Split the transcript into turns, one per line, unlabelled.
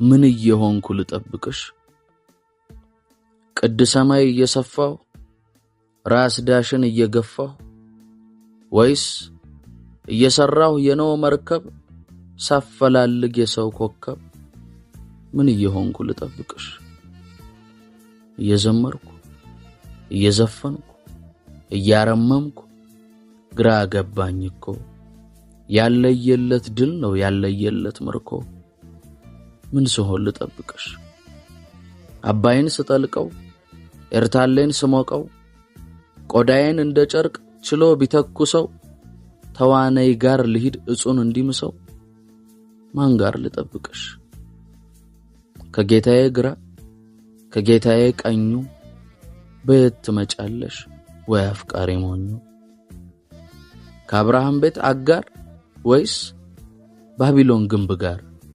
ምን እየሆንኩ ልጠብቅሽ? ቅድ ሰማይ እየሰፋሁ፣ ራስ ዳሽን እየገፋሁ፣ ወይስ እየሰራሁ የኖህ መርከብ፣ ሳፈላልግ የሰው ኮከብ? ምን እየሆንኩ ልጠብቅሽ? እየዘመርኩ፣ እየዘፈንኩ፣ እያረመምኩ፣ ግራ ገባኝ እኮ፣ ያለየለት ድል ነው ያለየለት ምርኮ። ምን ስሆን ልጠብቅሽ? አባይን ስጠልቀው፣ ኤርታሌን ስሞቀው፣ ቆዳዬን እንደ ጨርቅ ችሎ ቢተኩሰው፣ ተዋነይ ጋር ልሂድ እጹን እንዲምሰው? ማን ጋር ልጠብቅሽ? ከጌታዬ ግራ ከጌታዬ ቀኙ በየት ትመጫለሽ ወይ አፍቃሪ ሞኙ? ከአብርሃም ቤት አጋር ወይስ ባቢሎን ግንብ ጋር?